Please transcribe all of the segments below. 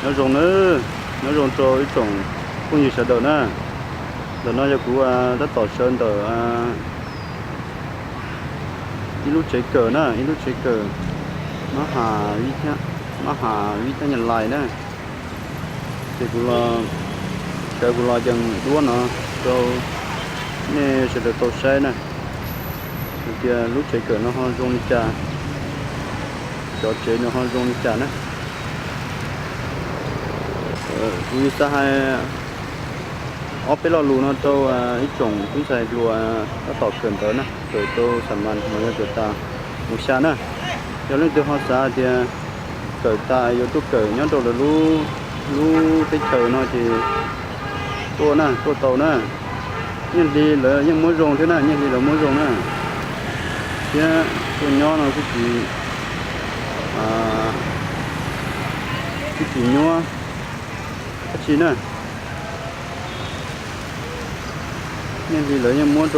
Nyob zoo na, nyob zoo rau ib tsoom phooj ywg sawv daws na. Ntawm no yog kuv tab tom sawv ntawm ib lub tsev kawm na, ib lub tsev kawm Mab Has, Mab Has Vib Thab Nyab Laj na. Ces kuv los, sawv kuv los yees duab no rau nej sawv daws tau saib na, hais tias lub tsev kawm no ho zoo li cas, cov tsev no ho zoo li cas na. Kuv xav hais ob peb lo lus no rau ib tsoom tub ntxhais hluas tab tom kawm ntawv na, kawm rau xam mas los yog kawm tas mus xya na. Yog leej twg ho xav tias kawm tas yuav tuaj kawm nyob rau lawv lub teb chaws no ces tuaj na, tuaj tau na. Nyiaj hli lawv yeej muab zoo thiab na, nyiaj hli lawv muab zoo na. Thiab tuaj nyob no kuj tsis, kuj tsis nyuaj dab tsi na. Nyiaj hli lawv yeej muaj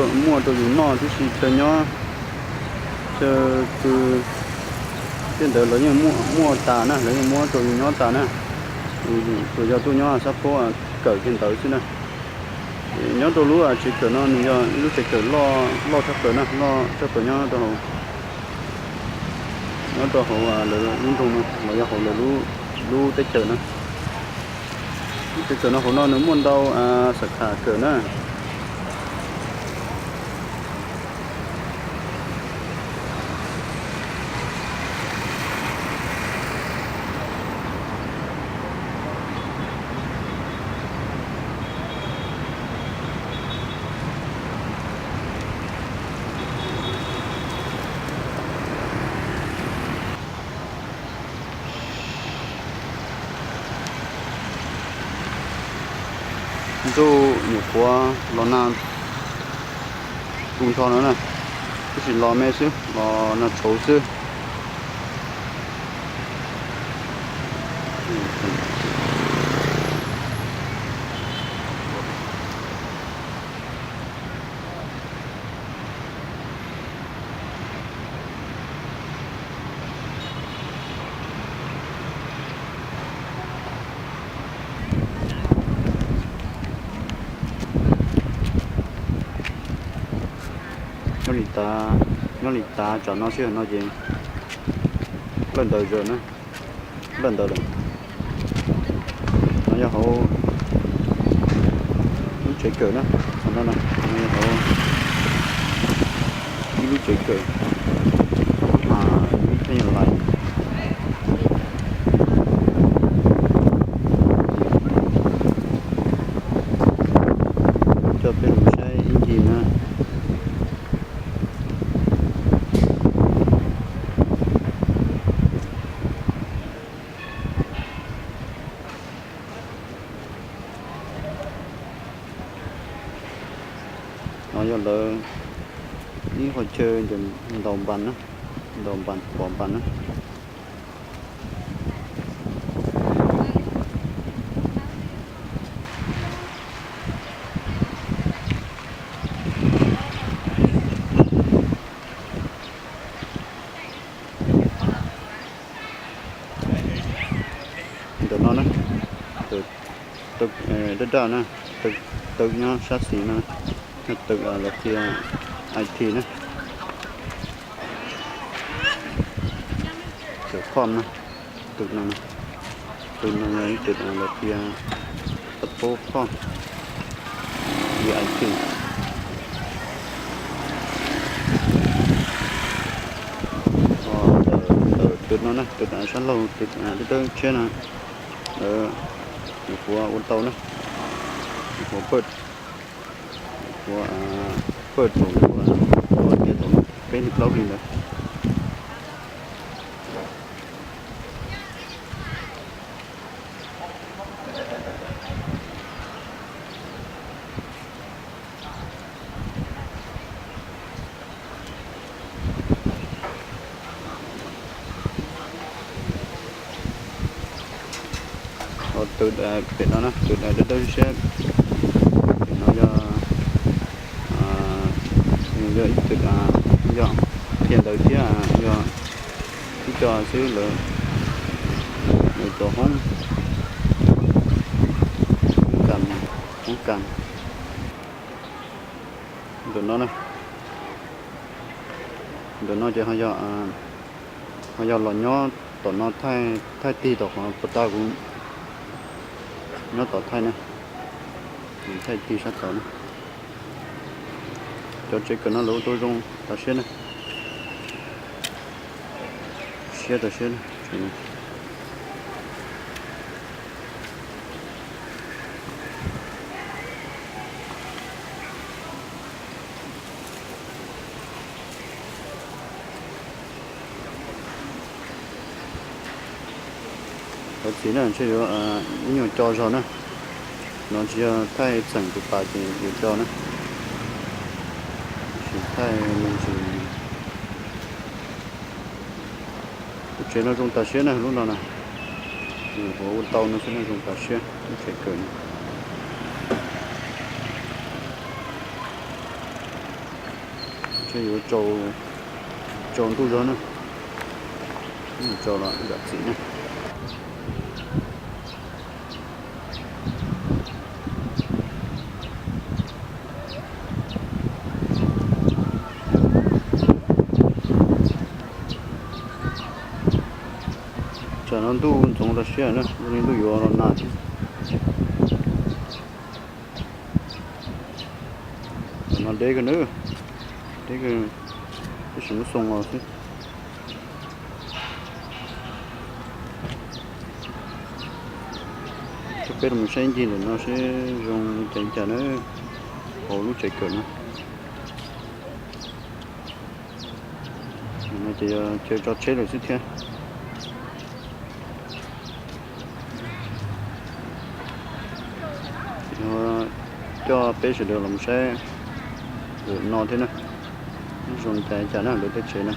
rau yus noj tib si, chaw nyob, chaw pw, tej ntawd lawv yeej muaj tas na, lawv yeej muab rau yus nyob tas na. Tsuas yog tuaj nyob sab pab kawm kiag ntawv xwb na. Nyob rau lub tsev kawm no nws yog ib lub tsev kawm loj tshaj plaws na, loj tshaj plaws nyob rau hauv, nyob rau hauv lawv lub nroog no los yog hauv lawv lub teb chaws na. Lub tsev kawm no hauv no nws muaj ntau sab khas kawm na. Ntsuj nyuam qhuav los nag tu nrho no na, tab sis los me xwb, los nag tshauv xwb. Nyob li tav, nyob li tav tsam no sij hawm no ces lawj ntawd zawm na, lawj ntawd lawm. No yog hauv lub tsev kawm na, no, no yog hauv ib lub tsev kawm mas ib thaj nyaj lais. Coj peb mus saib ib ncig na. No yog lawv ib qhov chaw ntaus npas na, ntaus npas pov npas na. Ntawm no na, daj daj na, taw nyob sab xis no, yog taw lawv qhia I T na. Taw khoj na, taw no, taw no yog ib taw lawv qhia tab pab khoj, I T. Ntawm taw no na, taw sab laug, taw dawb dawb tshiab no, lawv nyuam qhuav ua tau na, nyuam qhuav pawj, nyuam qhuav pawj thaum nyuam qhuav ua tiav tau peb hlis plaub hlis ntawd. Taw pem no na, taw dawb dawb siab, pem no yog, yog ib taw, yog qhia ntawv thiab yog ib co xwb lawv, lawv cov hoob. Kas. Ntawm no, ntawm no ces ho yog los nyob tom no, thaij tig tom qhov puas tas kuv nyob tom thaij na, thaij tig sab tod na. Cov tsev kawm no lawv ua tau zoo tas siab na, siab tas siab. Thov txim na, ntshe yuav ib nyuag co zog na. No tsis yog thaij txheem tus pas ces yuav co na. Tsis thaij me ntsis. Lub tsev no zoo tas siab na, lub no na. Nyuam qhuav ua tau no xwb na, zoo tas siab lub tsev kawm no. Ntshe yuav tsaus ntuj zog na, tsaus los zam txim na. Tsam no ntuj ntxoov tas siab na, zoo li ntuj yuav los nag thiab. Tam no deb kawg na, deb kawg, tab sis muab xoo los xwb. Coj peb los saib ncig ntawm no seb zoo li cas li cas na, hauv lub tsev kawm no. No ces yog chaw tso tsheb lawm xwb thiab. Coj peb sawv daws los saib lawm no thiab na, zoo li cas li cas na lawv tej tsev na.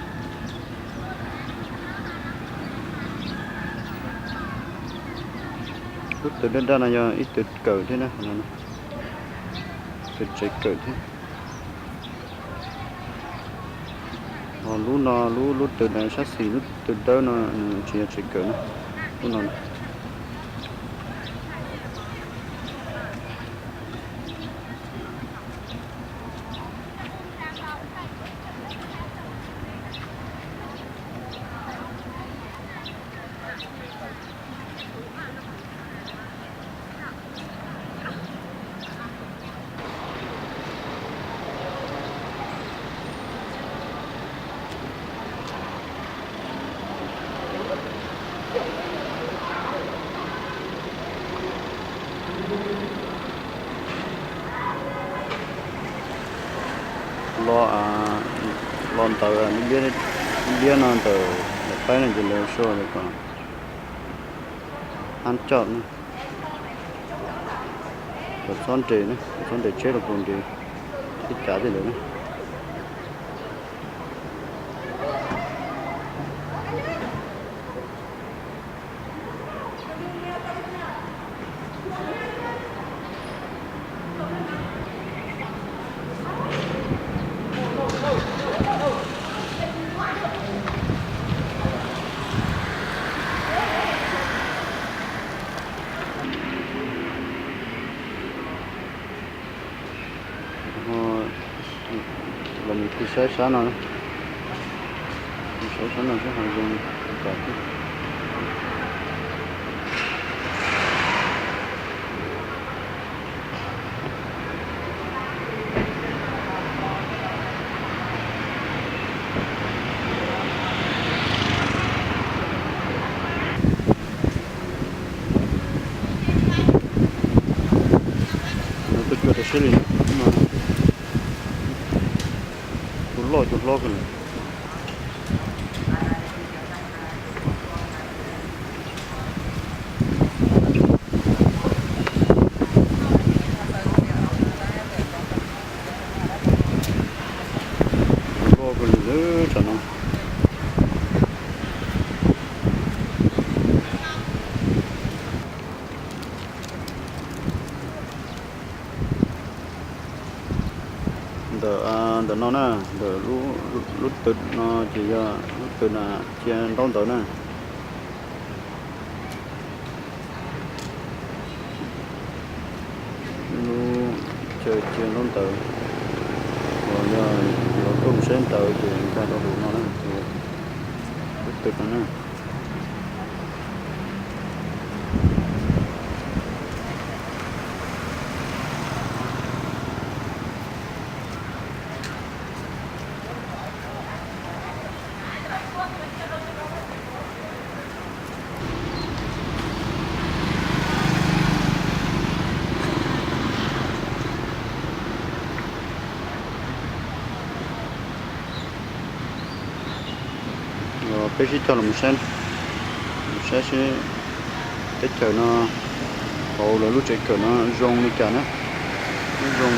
Lub tw daj daj no yog ib tw kawm thiab na, tw tsev kawm thiab. Ho lub no, lub, lub tw sab xis, lub tw dawb no nws tsis yog tsev kawm na, lub no. Los, los ntawd, liab no ntawm daim paib no ces lawv sau tias kom hab coj na, kom txhob nres na, kom txhob nres tsheb los puas nres ib cav tej ntawd na. Los mus tig saib sab no, tig saib sab no seb ho zoo li cas thiab. No tuaj cua rau siab li, tus loj tus hlob kawg li. Tus loj kawg li lawm tsam no. Ntawm, ntawm no na, ntawm lub tw no ces yog lub tw na, cia ntaub ntawv na. Lub Chaw cia ntaub ntawv, uas yog yuav tuaj mus saib ntawv ces nkag rau hauv no na, lub twg no na. Peb sib cog los mus saib, mus saib seb teb chaws no hauv lawv lub tsev kawm no zoo li cas na, zoo,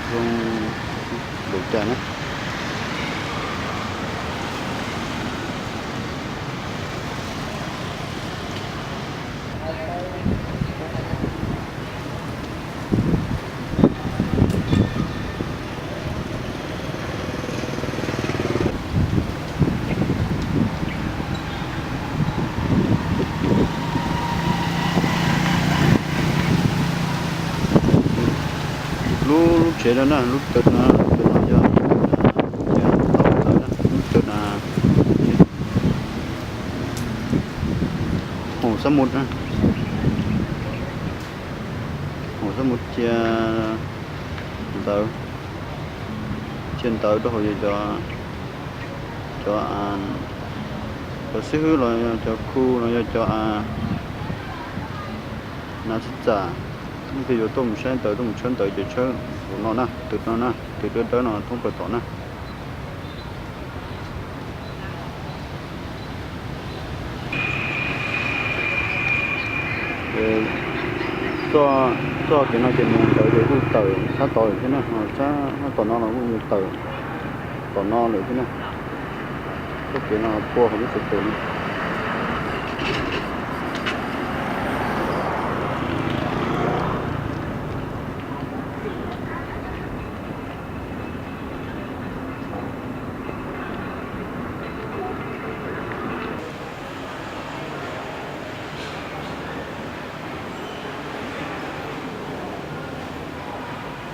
zoo npaum cas na. Lub, lub tsev no na, lub twg no, lub twg no yog lub twg na, hauv xab mus, hauv xab mus cia ntawv, cia ntawv rau hauv cov, cov, cov xib hwb los yog cov khu los yog cov nas txawj txam, leej twg yuav tuaj mus saib ntawv tuaj mus tshawb ntawv ces tshawb hauv no na, twg no na, twg dawb dawb no thoob plaws tom na. Txoj kev no ces mus ntawd ces kuj tawm sab tod lawm thiab na, sab tom no los kuj mus tawm tom no lawm thiab na. Txoj kev no pua hauv lub tsev kawm no.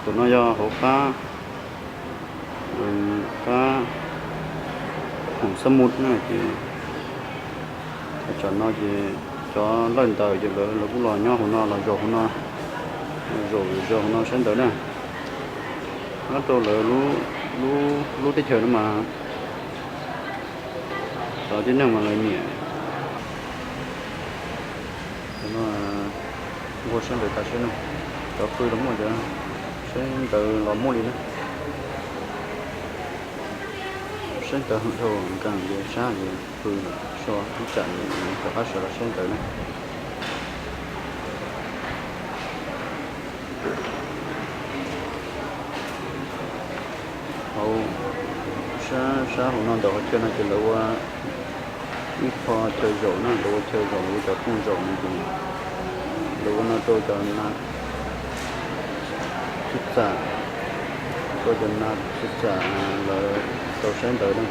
Tus no yog hauv qab, qab hauv xab mus na ces, tsam no ces cov lawj ntawm ces lawv kuj los nyob hauv no los zaum hauv no, zaum zaum hauv no saib ntawv na. Nyob rau lawv lub teb chaws no mas cov tib neeg mas lawv nyiam nquag saib ntawv tas seb na, cov pw los muaj cov saib ntawv los muaj li na. Saib ntawv hwm dhau nkees ces sab ces pw so ib tsam rov qab sawv los saib ntawv na. Hauv sab, sab hauv no ntawm qhov chaw no ces lawv ua ib qho chaw zaum na, lawv ua chaw zaum, lawv ua cov rooj zaum no ces lawv ua no rau cov nas txawj txam, rau cov nas txawj txam lawv tau saib ntawv na.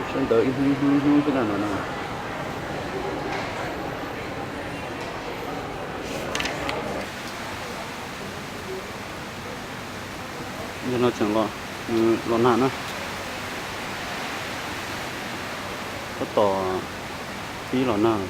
Saib ntawv ib hnub ib hnub ib hnub xwb na no na. Yog no tseem los nag na, tab tom pib los nag.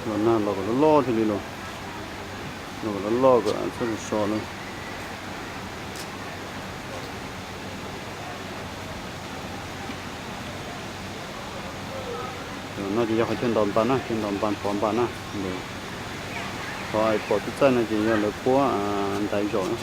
Los nag los kom loj loj thiaj li los, los kom loj loj kom txhob so so na. No ces yog qhov chaw ntos npas na, chaw ntos npas pov npas na. Qhov pom txaij txaij no ces yog lawv puab ntaiv zaum na.